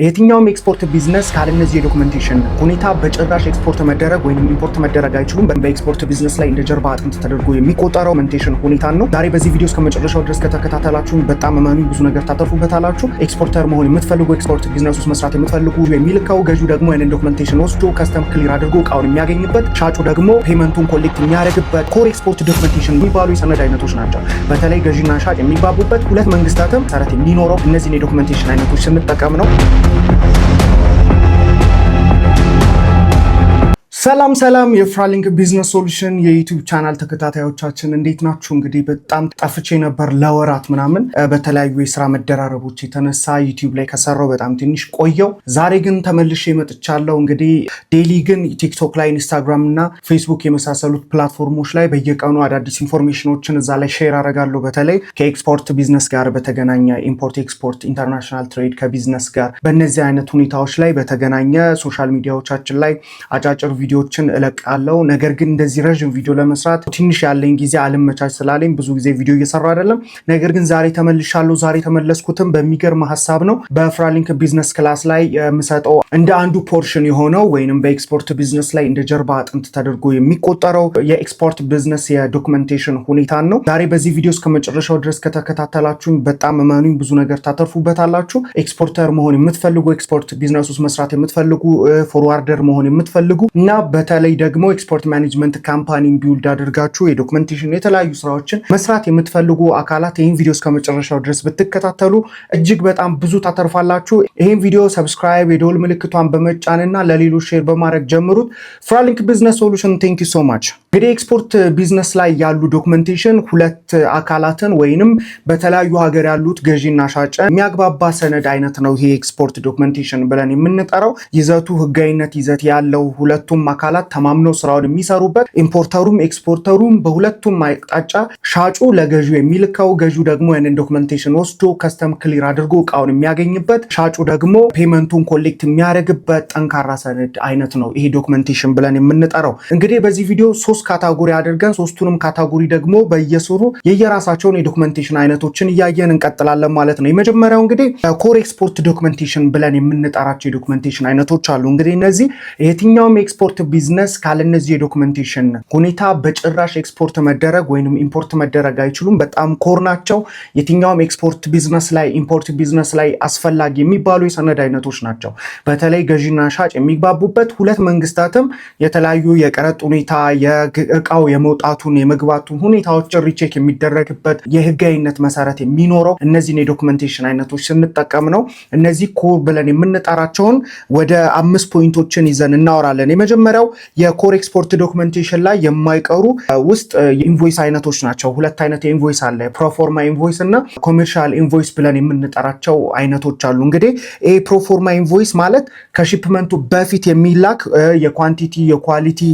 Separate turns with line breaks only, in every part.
የትኛውም export business ካለነዚህ የ documentation ሁኔታ በጭራሽ ኤክስፖርት መደረግ ወይም import መደረግ አይችሉም። በ export business ላይ እንደ ጀርባ አጥንት ተደርጎ የሚቆጠረው documentation ሁኔታ ነው። ዛሬ በዚህ ቪዲዮ እስከ መጨረሻው ድረስ ከተከታተላችሁን በጣም እመኑኝ ብዙ ነገር ታተርፉበታላችሁ። Exporter መሆን የምትፈልጉ፣ export business ውስጥ መስራት የምትፈልጉ፣ የሚልከው ገዢው ደግሞ ያንን documentation ወስዶ custom clear አድርጎ እቃውን የሚያገኝበት፣ ሻጩ ደግሞ payment ኡን collect የሚያደርግበት core export documentation የሚባሉ የሰነድ አይነቶች ናቸው። በተለይ ገዢና ሻጭ የሚግባቡበት፣ ሁለት መንግስታትም መሰረት የሚኖረው እነዚህን የ documentation አይነቶች ስንጠቀም ነው። ሰላም ሰላም፣ የፍራሊንክ Business Solution የ YouTube channel ተከታታዮቻችን እንዴት ናችሁ? እንግዲህ በጣም ጠፍቼ ነበር ለወራት ምናምን፣ በተለያዩ የስራ መደራረቦች የተነሳ YouTube ላይ ከሰራው በጣም ትንሽ ቆየው። ዛሬ ግን ተመልሼ መጥቻለሁ። እንግዲህ daily ግን TikTok ላይ፣ Instagram እና ፌስቡክ የመሳሰሉት platform ኦች ላይ በየቀኑ አዳዲስ information ኦችን እዛ ላይ share አደርጋለሁ። በተለይ ከ export business ጋር በተገናኘ import፣ export፣ international trade ከ ቢዝነስ ጋር በእነዚህ አይነት ሁኔታዎች ላይ በተገናኘ social media ዎቻችን ላይ አጫጭር ቪዲዮዎችን እለቃለሁ። ነገር ግን እንደዚህ ረዥም ቪዲዮ ለመስራት ትንሽ ያለኝ ጊዜ አልመቻች ስላለኝ ብዙ ጊዜ ቪዲዮ እየሰራሁ አይደለም። ነገር ግን ዛሬ ተመልሻለሁ። ዛሬ የተመለስኩትም በሚገርም ሀሳብ ነው። በፍራሊንክ business class ላይ የምሰጠው እንደ አንዱ portion የሆነው ወይንም በ export business ላይ እንደ ጀርባ አጥንት ተደርጎ የሚቆጠረው የ export business የ documentation ሁኔታን ነው። ዛሬ በዚህ ቪዲዮ እስከ መጨረሻው ድረስ ከተከታተላችሁኝ በጣም እመኑኝ ብዙ ነገር ታተርፉበታላችሁ። Exporter መሆን የምትፈልጉ፣ export business ውስጥ መስራት የምትፈልጉ፣ forwarder መሆን የምትፈልጉ እና በተለይ ደግሞ export management company ን build አድርጋችሁ የ documentation የተለያዩ ስራዎችን መስራት የምትፈልጉ አካላት ይህን ቪዲዮ እስከ መጨረሻው ድረስ ብትከታተሉ እጅግ በጣም ብዙ ታተርፋላችሁ። ይህን ቪዲዮ subscribe፣ የደወል ምልክቷን በመጫንና ለሌሎች share በማድረግ ጀምሩት። ፍራሊንክ Business Solution, thank you so much። እንግዲህ export business ላይ ያሉ documentation ሁለት አካላትን ወይንም በተለያዩ ሀገር ያሉት ገዢና ሻጭ የሚያግባባ ሰነድ አይነት ነው። ይሄ export documentation ብለን የምንጠራው ይዘቱ ህጋዊነት ይዘት ያለው፣ ሁለቱም አካላት ተማምነው ስራውን የሚሰሩበት፣ importer ኡም exporter ኡም በሁለቱም አቅጣጫ ሻጩ ለገዢው የሚልከው፣ ገዢው ደግሞ ያንን documentation ወስዶ custom clear አድርጎ እቃውን የሚያገኝበት፣ ሻጩ ደግሞ payment ኡን collect የሚያደርግበት ጠንካራ ሰነድ አይነት ነው ይሄ documentation ብለን የምንጠራው። እንግዲህ በዚህ ቪዲዮ ሶስት category አድርገን ሶስቱንም category ደግሞ በየስሩ የየራሳቸውን የ documentation አይነቶችን እያየን እንቀጥላለን ማለት ነው። የመጀመሪያው እንግዲህ core export documentation ብለን የምንጠራቸው የ documentation አይነቶች አሉ። እንግዲህ እነዚህ የትኛውም export business ካለነዚህ የ documentation ሁኔታ በጭራሽ ኤክስፖርት መደረግ ወይንም import መደረግ አይችሉም። በጣም core ናቸው። የትኛውም export business ላይ፣ import business ላይ አስፈላጊ የሚባሉ የሰነድ አይነቶች ናቸው። በተለይ ገዢና ሻጭ የሚግባቡበት፣ ሁለት መንግስታትም የተለያዩ የቀረጥ ሁኔታ፣ የእቃው የመውጣቱን የመግባቱን ሁኔታዎች recheck የሚደረግበት፣ የህጋዊነት መሰረት የሚኖረው እነዚህን የ documentation አይነቶች ስንጠቀም ነው። እነዚህ core ብለን የምንጠራቸውን ወደ አምስት point ኦችን ይዘን እናወራለን። የመጀመሪያው የ core export documentation ላይ የማይቀሩ ውስጥ የ invoice አይነቶች ናቸው። ሁለት አይነት የ invoice አለ። Proforma invoice እና commercial invoice ብለን የምንጠራቸው አይነቶች አሉ። እንግዲህ ይህ proforma invoice ማለት ከ shipment ኡ በፊት የሚላክ የ quantity፣ የ quality፣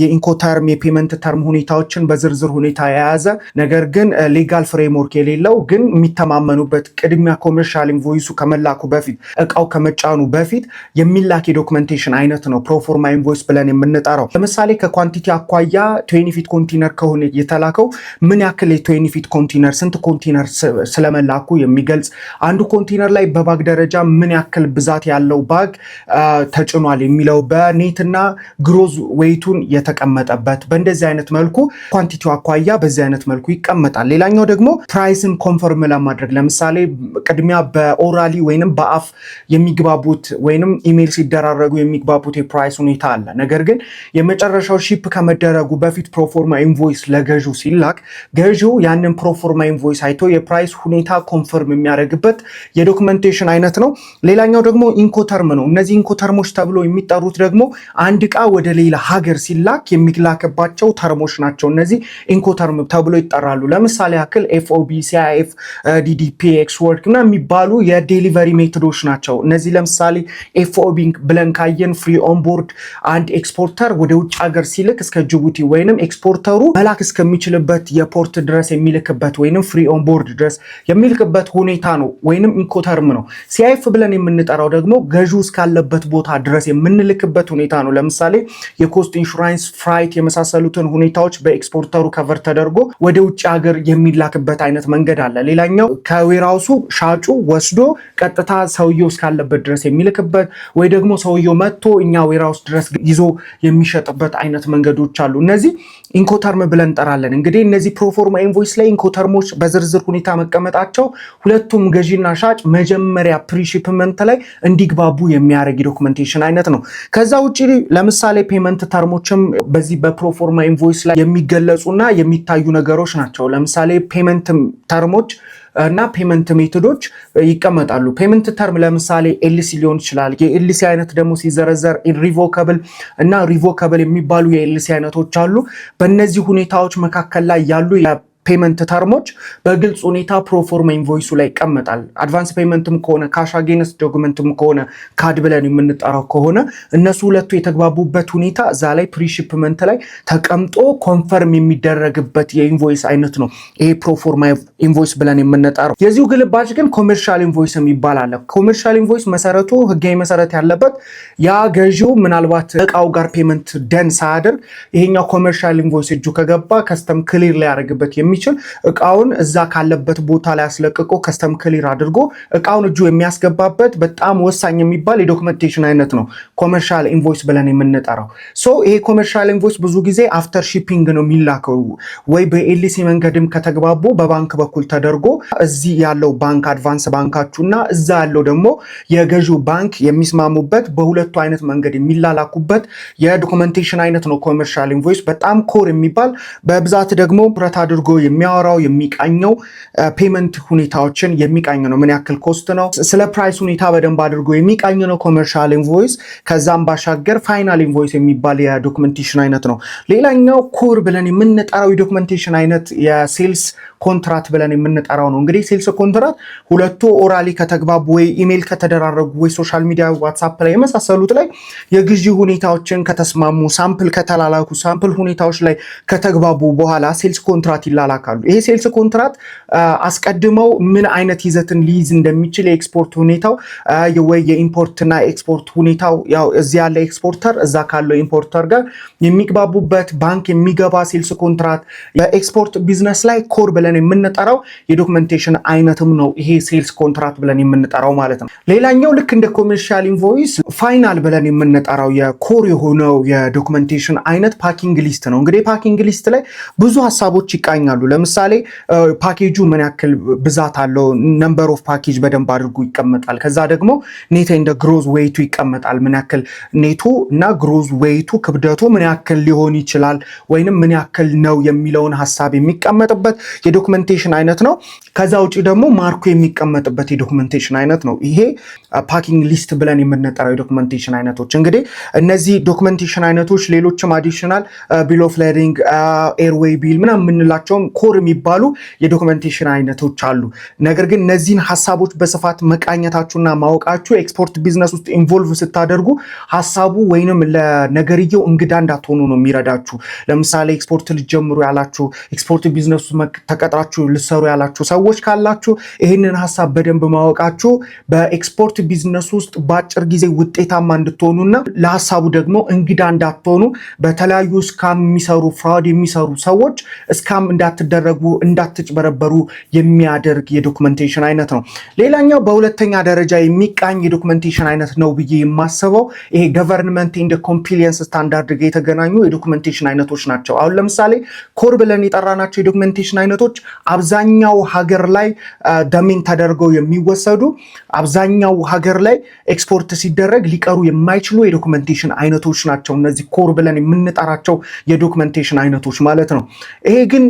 የ incoterm፣ የ payment term ሁኔታዎችን በዝርዝር ሁኔታ የያዘ፣ ነገር ግን legal framework የሌለው፣ ግን የሚተማመኑበት፣ ቅድሚያ commercial invoice ኡ ከመላኩ በፊት፣ እቃው ከመጫኑ በፊት የሚላክ የ documentation አይነት ነው proforma invoice ብለን የምንጠራው። ለምሳሌ ከ quantity አኳያ 20 feet container ከሆነ የተላከው ምን ያክል የ 20 feet container፣ ስንት ኮንቴነር ስለመላኩ የሚገልጽ፣ አንዱ ኮንቴነር ላይ በ bag ደረጃ ምን ያክል ብዛት ያለው bag ተጭኗል የሚለው በ net እና gross weight ኡን የተቀመጠበት፣ በእንደዚህ አይነት መልኩ quantity ው አኳያ በዚህ አይነት መልኩ ይቀመጣል። ሌላኛው ደግሞ price ን confirm ለማድረግ፣ ለምሳሌ ቅድሚያ በ orally ወይንም በአፍ የሚግባቡት ወይንም ኢሜይል ሲደራረጉ የሚግባቡት የ price ሁኔታ አለ። ነገር ግን የመጨረሻው ship ከመደረጉ በፊት proforma invoice ለገዢው ሲላክ ገዢው ያንን proforma invoice አይቶ የ price ሁኔታ confirm የሚያደርግበት የ documentation አይነት ነው። ሌላኛው ደግሞ incoterm ነው። እነዚህ incoterm ኦች ተብሎ የሚጠሩት ደግሞ አንድ እቃ ወደ ሌላ ሀገር ሲላክ የሚላክባቸው term ኦች ናቸው። እነዚህ incoterm ተብሎ ይጠራሉ። ለምሳሌ ያክል FOB፣ CIF፣ DDP፣ Ex Work እና የሚባሉ የ delivery method ኦች ናቸው። እነዚህ ለምሳሌ FOB ብለን ካየን free on board፣ አንድ አንድ exporter ወደ ውጭ ሀገር ሲልክ እስከ ጅቡቲ ወይንም exporter ኡ መላክ እስከሚችልበት የ port ድረስ የሚልክበት ወይንም free on board ድረስ የሚልክበት ሁኔታ ነው፣ ወይንም Incoterm ነው። CIF ብለን የምንጠራው ደግሞ ገዢው እስካለበት ቦታ ድረስ የምንልክበት ሁኔታ ነው። ለምሳሌ የ cost insurance፣ freight የመሳሰሉትን ሁኔታዎች በ exporter ኡ cover ተደርጎ ወደ ውጭ ሀገር የሚላክበት አይነት መንገድ አለ። ሌላኛው ከ warehouse ኡ ሻጩ ወስዶ ቀጥታ ሰውየው እስካለበት ድረስ የሚልክበት ወይ ደግሞ ሰውየው መጥቶ እኛ warehouse ድረስ ይዞ የሚሸጥበት አይነት መንገዶች አሉ። እነዚህ Incoterm ብለን እንጠራለን። እንግዲህ እነዚህ proforma invoice ላይ Incoterm ኦች በዝርዝር ሁኔታ መቀመጣቸው ሁለቱም ገዢና ሻጭ መጀመሪያ pre-shipment ላይ እንዲግባቡ የሚያደርግ የ documentation አይነት ነው። ከዛ ውጭ ለምሳሌ payment term ኦችም በዚህ በ proforma invoice ላይ የሚገለጹና የሚታዩ ነገሮች ናቸው። ለምሳሌ payment term ኦች እና payment method ኦች ይቀመጣሉ። Payment term ለምሳሌ LC ሊሆን ይችላል። የ LC አይነት ደግሞ ሲዘረዘር irrevocable እና revocable የሚባሉ የ LC አይነቶች አሉ። በእነዚህ ሁኔታዎች መካከል ላይ ያሉ payment term ኦች በግልጽ ሁኔታ proforma invoice ኡ ላይ ይቀመጣል። Advance payment ም ከሆነ፣ cash against document ም ከሆነ፣ CAD ብለን የምንጠራው ከሆነ እነሱ ሁለቱ የተግባቡበት ሁኔታ እዛ ላይ pre-shipment ላይ ተቀምጦ confirm የሚደረግበት የ invoice አይነት ነው ይሄ proforma invoice ብለን የምንጠራው። የዚሁ ግልባጭ ግን commercial invoice የሚባል አለ። Commercial invoice መሰረቱ ህጋዊ መሰረት ያለበት ያ ገዢው ምናልባት እቃው ጋር payment done ሳያደርግ ይሄኛው commercial invoice እጁ ከገባ custom clear ሊያደርግበት የሚችል እቃውን እዛ ካለበት ቦታ ላይ አስለቅቆ custom clear አድርጎ እቃውን እጁ የሚያስገባበት በጣም ወሳኝ የሚባል የ documentation አይነት ነው commercial invoice ብለን የምንጠራው። So ይሄ commercial invoice ብዙ ጊዜ after shipping ነው የሚላከው፣ ወይ በ LC መንገድም ከተግባቡ በባንክ በኩል ተደርጎ እዚህ ያለው ባንክ advance ባንካችሁ እና እዛ ያለው ደግሞ የገዢው ባንክ የሚስማሙበት በሁለቱ አይነት መንገድ የሚላላኩበት የ documentation አይነት ነው commercial invoice። በጣም core የሚባል፣ በብዛት ደግሞ ትኩረት አድርጎ የሚያወራው የሚቃኘው payment ሁኔታዎችን የሚቃኝ ነው። ምን ያክል cost ነው፣ ስለ price ሁኔታ በደንብ አድርጎ የሚቃኝ ነው commercial invoice። ከዛም ባሻገር final invoice የሚባል የ documentation አይነት ነው። ሌላኛው core ብለን የምንጠራው የ documentation አይነት የ sales contract ብለን የምንጠራው ነው። እንግዲህ sales contract ሁለቱ orally ከተግባቡ ወይ ኢሜይል ከተደራረጉ ወይ social media WhatsApp ላይ የመሳሰሉት ላይ የግዢ ሁኔታዎችን ከተስማሙ፣ sample ከተላላኩ፣ sample ሁኔታዎች ላይ ከተግባቡ በኋላ sales contract ይላላካሉ። ይሄ sales contract አስቀድመው ምን አይነት ይዘትን ሊይዝ እንደሚችል የኤክስፖርት ሁኔታው ወይ የ import ና ኤክስፖርት ሁኔታው፣ ያው እዚህ ያለ exporter እዛ ካለው importer ጋር የሚግባቡበት ባንክ የሚገባ sales contract በ export business ላይ core ብለን የምንጠራው የ documentation አይነትም ነው ይሄ sales contract ብለን የምንጠራው ማለት ነው። ሌላኛው ልክ እንደ commercial invoice final ብለን የምንጠራው የ core የሆነው የ documentation አይነት packing list ነው። እንግዲህ packing list ላይ ብዙ ሀሳቦች ይቃኛሉ። ለምሳሌ ፓኬጁ ምን ያክል ብዛት አለው፣ number of package በደንብ አድርጎ ይቀመጣል። ከዛ ደግሞ net and gross weight ኡ ይቀመጣል። ምን ያክል net ኡ እና gross weight ኡ ክብደቱ ምን ያክል ሊሆን ይችላል ወይንም ምን ያክል ነው የሚለውን ሀሳብ የሚቀመጥበት የ documentation አይነት ነው። ከዛ ውጭ ደግሞ mark ኡ የሚቀመጥበት የ documentation አይነት ነው። ይሄ packing list ብለን የምንጠራው የ documentation አይነቶች። እንግዲህ እነዚህ documentation አይነቶች ሌሎችም additional bill of lading፣ airway bill ምናምን የምንላቸውም core የሚባሉ የ documentation አይነቶች አሉ። ነገር ግን እነዚህን ሀሳቦች በስፋት መቃኘታችሁና ማወቃችሁ export business ውስጥ involve ስታደርጉ ሀሳቡ ወይንም ለነገርየው እንግዳ እንዳትሆኑ ነው የሚረዳችሁ። ለምሳሌ ኤክስፖርት ልትጀምሩ ያላችሁ፣ export business ውስጥ ተቀጥራችሁ ልትሰሩ ያላችሁ ሰዎች ካላችሁ ይህንን ሀሳብ በደንብ ማወቃችሁ በ export business ውስጥ በአጭር ጊዜ ውጤታማ እንድትሆኑና ለሀሳቡ ደግሞ እንግዳ እንዳትሆኑ፣ በተለያዩ scam የሚሰሩ፣ fraud የሚሰሩ ሰዎች scam እንዳትደረጉ፣ እንዳትጭበረበሩ የሚያደርግ የ documentation አይነት ነው። ሌላኛው በሁለተኛ ደረጃ የሚቃኝ የ documentation አይነት ነው ብዬ የማስበው ይሄ government and compliance standard ጋር የተገናኙ የ documentation አይነቶች ናቸው። አሁን ለምሳሌ core ብለን የጠራናቸው የ documentation አይነቶች አብዛኛው ሀገር ላይ ደሜን ተደርገው የሚወሰዱ፣ አብዛኛው ሀገር ላይ ኤክስፖርት ሲደረግ ሊቀሩ የማይችሉ የ documentation አይነቶች ናቸው። እነዚህ core ብለን የምንጠራቸው የ documentation አይነቶች ማለት ነው። ይሄ ግን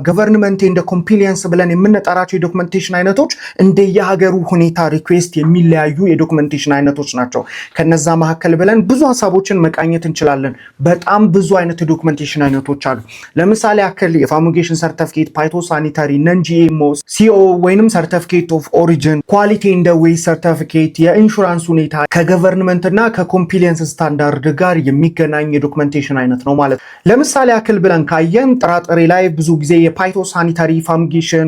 government and compliance ብለን የምንጠራቸው የ documentation አይነቶች እንደየሀገሩ ሁኔታ request የሚለያዩ የ documentation አይነቶች ናቸው። ከነዛ መካከል ብለን ብዙ ሀሳቦችን መቃኘት እንችላለን። በጣም ብዙ አይነት የ documentation አይነቶች አሉ። ለምሳሌ ያክል የ fumigation certificate፣ phytosanitary፣ non GMO፣ CO ወይንም certificate of origin፣ quality and weight certificate፣ የኢንሹራንስ ሁኔታ ከ government government እና ከ compliance standard ጋር የሚገናኝ የ documentation አይነት ነው ማለት ነው። ለምሳሌ ያክል ብለን ካየን ጥራጥሬ ላይ ብዙ ጊዜ የ phytosanitary፣ fumigation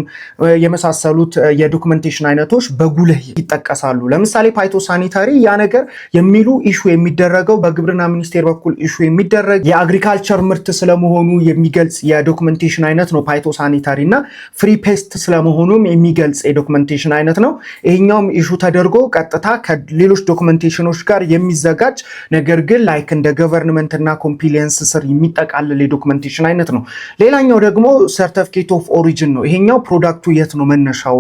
የመሳሰሉት የ documentation አይነቶች በጉልህ ይጠቀሳሉ። ለምሳሌ phytosanitary ያ ነገር የሚሉ issue የሚደረገው በግብርና ሚኒስቴር በኩል issue የሚደረግ የ agriculture ምርት ስለመሆኑ የሚገልጽ የ documentation አይነት ነው። Phytosanitary እና free pest ስለመሆኑም የሚገልጽ የ documentation አይነት ነው። ይሄኛውም issue ተደርጎ ቀጥታ ከሌሎች documentation ኖች ጋር የሚዘጋጅ፣ ነገር ግን like እንደ government እና compliance ስር የሚጠቃልል የ documentation አይነት ነው። ሌላኛው ደግሞ certificate of origin ነው። ይሄኛው product ኡ የት ነው መነሻው፣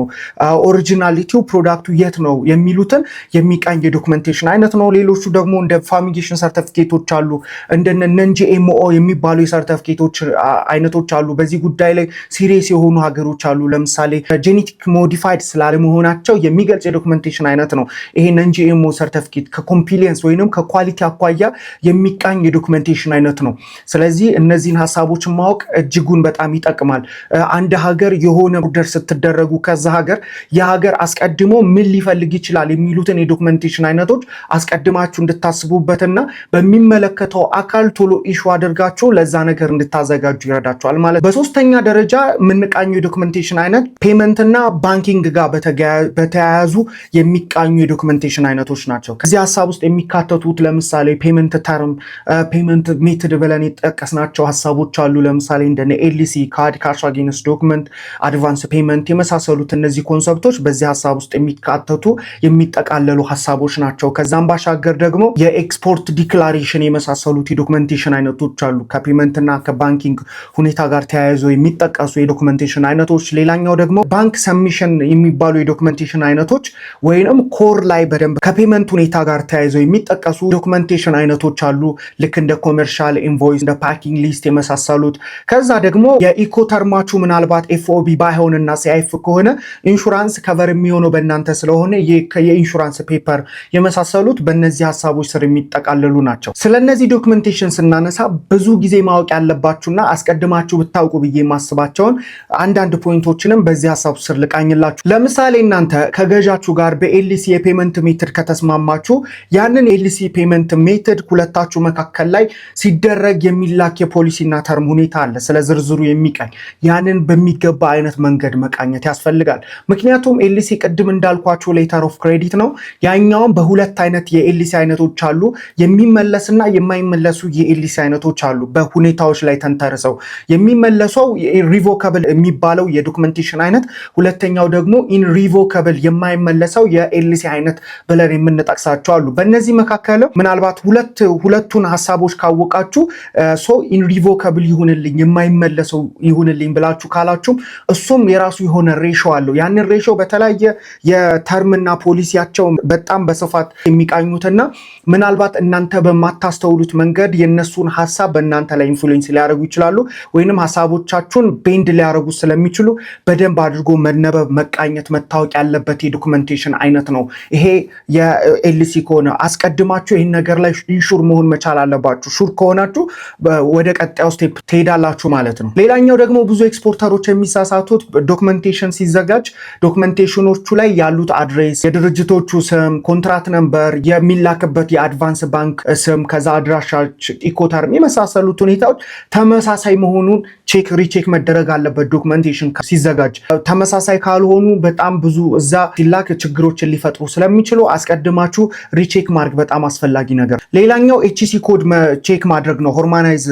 originality ው product ኡ የት ነው የሚሉትን የሚቃኝ የ documentation አይነት ነው። ሌሎቹ ደግሞ እንደ fumigation ሰርተፊኬቶች አሉ፣ እንደነ non-GMO የሚባሉ የሰርተፊኬቶች አይነቶች አሉ። በዚህ ጉዳይ ላይ serious የሆኑ ሀገሮች አሉ። ለምሳሌ genetic modified ስላለመሆናቸው የሚገልጽ የ documentation አይነት ነው። ይሄ non-GMO certificate ከ compliance ወይንም ከ quality አኳያ የሚቃኝ የ documentation አይነት ነው። ስለዚህ እነዚህን ሀሳቦችን ማወቅ እጅጉን በጣም ይጠቅማል። አንድ ሀገር የሆነ order ስትደረጉ ከዛ ሀገር የሀገር አስቀድሞ ምን ሊፈልግ ይችላል የሚሉትን የ documentation አይነቶች አስቀድማችሁ እንድታስቡበትና በሚመለከተው አካል ቶሎ issue አድርጋችሁ ለዛ ነገር እንድታዘጋጁ ይረዳችኋል ማለት። በሶስተኛ ደረጃ የምንቃኘው የ documentation አይነት payment ና banking ጋር በተያያዙ የሚቃኙ የ documentation አይነቶች ናቸው። ከዚህ ሀሳብ ውስጥ የሚካተቱት ለምሳሌ payment term፣ payment method ብለን የጠቀስናቸው ሀሳቦች አሉ። ለምሳሌ እንደ LC፣ CAD፣ cash against document፣ advance payment የመሳሰሉት እነዚህ concept ኦች በዚህ ሀሳብ ውስጥ የሚካተቱ፣ የሚጠቃለሉ ሀሳቦች ናቸው። ከዛም ባሻገር ደግሞ የ export declaration የመሳሰሉት የ documentation አይነቶች አሉ። ከ payment ና ከ banking ሁኔታ ጋር ተያይዘው የሚጠቀሱ የ documentation አይነቶች። ሌላኛው ደግሞ bank submission የሚባሉ የ documentation አይነቶች ወይንም core ላይ በደንብ ከ payment ሁኔታ ጋር ተያይዘው የሚጠቀሱ documentation አይነቶች አሉ። ልክ እንደ commercial invoice፣ እንደ packing list የመሳሰሉት። ከዛ ደግሞ የ Incoterm ኣችሁ ምናልባት FOB ባይሆንና CIF ከሆነ insurance cover የሚሆነው በእናንተ ስለሆነ የ insurance paper የመሳሰሉት በእነዚህ ሀሳቦች ስር የሚጠቃለሉ ናቸው። ስለነዚህ documentation ስናነሳ ብዙ ጊዜ ማወቅ ያለባችሁና አስቀድማችሁ ብታውቁ ብዬ የማስባቸውን አንዳንድ point ኦችንም በዚህ ሀሳብ ስር ልቃኝላችሁ። ለምሳሌ እናንተ ከገዣችሁ ጋር በ LC የ payment method ከተስማማችሁ ያንን LC payment method ሁለታችሁ መካከል ላይ ሲደረግ የሚላክ የፖሊሲና term ሁኔታ አለ። ስለ ዝርዝሩ የሚቃኝ ያንን በሚገባ አይነት መንገድ መቃኘት ያስፈልጋል። ምክንያቱም LC ቅድም እንዳልኳችሁ letter of credit ነው። ያኛውም በሁለት አይነት የ LC አይነቶች አሉ። የሚመለስና የማይመለሱ የ LC አይነቶች አሉ። በሁኔታዎች ላይ ተንተርሰው የሚመለሰው revocable የሚባለው የ documentation አይነት፣ ሁለተኛው ደግሞ irrevocable የማይመለሰው የ LC አይነት ብለን የምንጠቅሳቸው አሉ። በእነዚህ መካከል ምናልባት ሁለቱን ሀሳቦች ካወቃችሁ so irrevocable ይሁንልኝ፣ የማይመለሰው ይሁንልኝ ብላችሁ ካላችሁም እሱም የራሱ የሆነ ratio አለው። ያንን ratio በተለያየ የ term ና ፖሊሲያቸው በጣም በስፋት የሚቃኙትና ምናልባት እናንተ በማታስተውሉት መንገድ የእነሱን ሀሳብ በእናንተ ላይ influence ሊያደርጉ ይችላሉ፣ ወይንም ሀሳቦቻችሁን bend ሊያደርጉ ስለሚችሉ በደንብ አድርጎ መነበብ፣ መቃኘት፣ መታወቅ ያለበት የ documentation አይነት ነው። ይሄ የ LC ከሆነ አስቀድማችሁ ይህን ነገር ላይ sure መሆን መቻል አለባችሁ። Sure ከሆናችሁ ወደ ቀጣዩ step ትሄዳላችሁ ማለት ነው። ሌላኛው ደግሞ ብዙ exporter ኦች የሚሳሳቱት documentation ሲዘጋጅ documentation ኖቹ ላይ ያሉት address፣ የድርጅቶቹ ስም፣ contract number፣ የሚላክበት የ advance ባንክ ስም፣ ከዛ አድራሻች፣ Incoterm የመሳሰሉት ሁኔታዎች ተመሳሳይ መሆኑን check recheck መደረግ አለበት። Documentation ሲዘጋጅ ተመሳሳይ ካልሆኑ በጣም ብዙ እዛ ሲላክ ችግሮችን ሊፈጥሩ ስለሚችሉ አስቀድማችሁ recheck ማድረግ በጣም አስፈላጊ ነገር። ሌላኛው HC code check ማድረግ ነው። Harmonize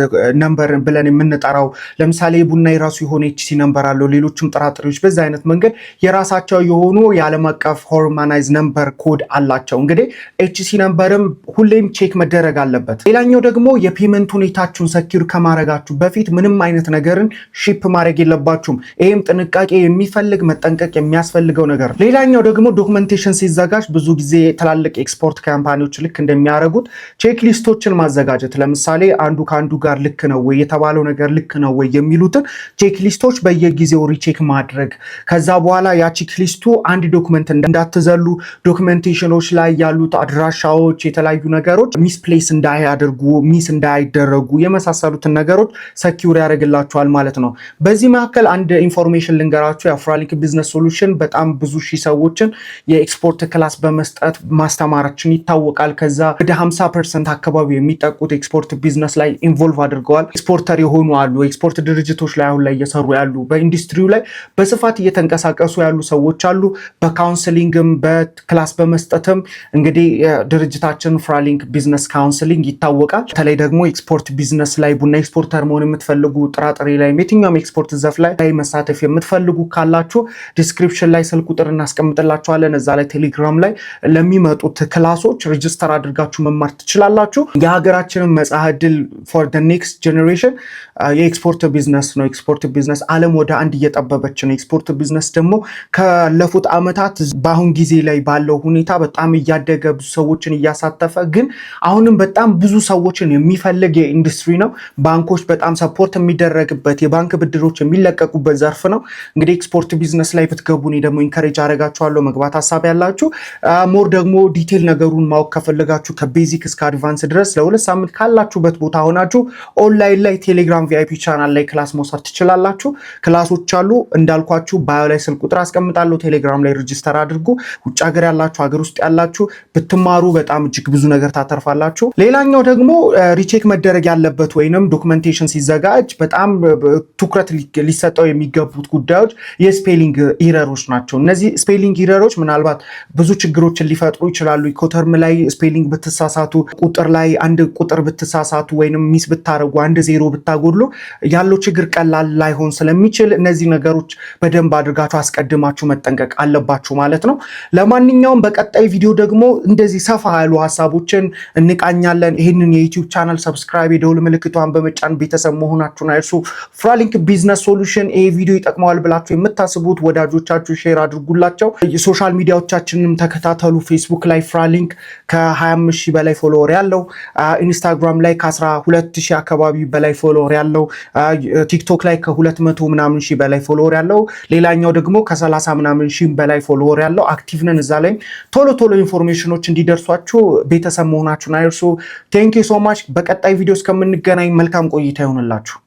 number ብለን የምንጠራው ለምሳሌ ቡና የራሱ የሆነ HC number አለው። ሌሎችም ጥራጥሬዎች በዛ አይነት መንገድ የራሳቸው የሆኑ የዓለም አቀፍ harmonize number code አላቸው። እንግዲህ HC number ም ሁሌም check መደረግ አለበት። ሌላኛው ደግሞ የ payment ሁኔታችሁን secure ከማድረጋችሁ በፊት ምንም አይነት ነገርን ship ማድረግ የለባችሁም። ይህም ጥንቃቄ የሚፈልግ፣ መጠንቀቅ የሚያስፈልገው ነገር። ሌላኛው ደግሞ documentation ሲዘጋጅ ብዙ ጊዜ ትላልቅ export company ዎች ልክ እንደሚያደርጉት checklist ኦችን ማዘጋጀት፣ ለምሳሌ አንዱ ከአንዱ ጋር ልክ ነው ወይ፣ የተባለው ነገር ልክ ነው ወይ የሚሉትን checklist ኦች በየጊዜው recheck ማድረግ፣ ከዛ በኋላ ያ checklist ኡ አንድ document እንዳትዘሉ፣ documentation ኖች ላይ ያሉት አድራሻዎች፣ የተለያዩ ነገሮች misplace እንዳያደርጉ፣ miss እንዳይደረጉ የመሳሰሉትን ነገሮች secure ያደርግላችኋል። ይኖርባችኋል ማለት ነው። በዚህ መካከል አንድ information ልንገራችሁ። የአፍራሊንክ Business Solution በጣም ብዙ ሺህ ሰዎችን የ export class በመስጠት ማስተማራችን ይታወቃል። ከዛ ወደ 50% አካባቢ የሚጠጉት export business ላይ involve አድርገዋል። Exporter የሆኑ አሉ። ኤክስፖርት ድርጅቶች ላይ አሁን ላይ እየሰሩ ያሉ፣ በኢንዱስትሪው ላይ በስፋት እየተንቀሳቀሱ ያሉ ሰዎች አሉ። በ counseling ም በ class በመስጠትም እንግዲህ ድርጅታችን ፍራሊንክ Business Counseling ይታወቃል። በተለይ ደግሞ export business ላይ ቡና exporter መሆን የምትፈልጉ፣ ጥራጥሬ ላይ፣ የትኛውም ኤክስፖርት ዘርፍ ላይ መሳተፍ የምትፈልጉ ካላችሁ description ላይ ስልክ ቁጥር እናስቀምጥላችኋለን። እዛ ላይ ቴሌግራም ላይ ለሚመጡት class ኦች register አድርጋችሁ መማር ትችላላችሁ። የሀገራችንን መጻኢ ዕድል for next generation የ export business ነው። Export business ዓለም ወደ አንድ እየጠበበች ነው። Export business ደግሞ ካለፉት ዓመታት በአሁን ጊዜ ላይ ባለው ሁኔታ በጣም እያደገ፣ ብዙ ሰዎችን እያሳተፈ፣ ግን አሁንም በጣም ብዙ ሰዎችን የሚፈልግ የኢንዱስትሪ ነው። ባንኮች በጣም support የሚደረግበት፣ የባንክ ብድሮች የሚለቀቁበት ዘርፍ ነው። እንግዲህ export business ላይ ብትገቡ እኔ ደግሞ encourage አደርጋችኋለሁ። መግባት ሀሳብ ያላችሁ፣ more ደግሞ detail ነገሩን ማወቅ ከፈለጋችሁ ከ basic እስከ advance ድረስ ለ2 ሳምንት ካላችሁበት ቦታ ሆናችሁ ኦንላይን ላይ ቴሌግራም VIP channel ላይ class መውሰድ ትችላላችሁ። Class ኦች አሉ፣ እንዳልኳችሁ bio ላይ ስልክ ቁጥር አስቀምጣለሁ። ቴሌግራም ላይ register አድርጉ። ውጭ ሀገር ያላችሁ፣ ሀገር ውስጥ ያላችሁ ብትማሩ በጣም እጅግ ብዙ ነገር ታተርፋላችሁ። ሌላኛው ደግሞ recheck መደረግ ያለበት ወይንም documentation ሲዘጋጅ በጣም ትኩረት ሊሰጠው የሚገቡት ጉዳዮች የ spelling error ኦች ናቸው። እነዚህ spelling error ኦች ምናልባት ብዙ ችግሮችን ሊፈጥሩ ይችላሉ። Incoterm ላይ spelling ብትሳሳቱ፣ ቁጥር ላይ አንድ ቁጥር ብትሳሳቱ ወይንም miss ብታደርጉ፣ አንድ ዜሮ ብታጎድሉ ያለው ችግር ቀላል ላይሆን ስለሚችል እነዚህ ነገሮች በደንብ አድርጋችሁ አስቀድማችሁ መጠንቀቅ አለባችሁ ማለት ነው። ለማንኛውም በቀጣይ ቪዲዮ ደግሞ እንደዚህ ሰፋ ያሉ ሀሳቦችን እንቃኛለን። ይህንን የ YouTube channel subscribe፣ የደውል ምልክቷን በመጫን ቤተሰብ መሆናችሁን አይርሱ። ፍራሊንክ Business Solution። ይሄ ቪዲዮ ይጠቅመዋል ብላችሁ የምታስቡት ወዳጆቻችሁ share አድርጉላቸው። የ social media ዎቻችንንም ተከታተሉ። ፌስቡክ ላይ ፍራሊንክ ከ25 ሺህ በላይ follower ያለው፣ ኢንስታግራም ላይ ከ12 ሺህ አካባቢ በላይ follower ያለው፣ ቲክቶክ ላይ ከ200 ምናምን ሺህ በላይ follower ያለው፣ ሌላኛው ደግሞ ከ30 ምናምን ሺህ በላይ follower ያለው፣ active ነን። እዛ ላይም ቶሎ ቶሎ information ኦች እንዲደርሷችሁ ቤተሰብ መሆናችሁን አይርሱ። Thank you so much። በቀጣይ ቪዲዮ እስከምንገናኝ መልካም ቆይታ ይሆንላችሁ።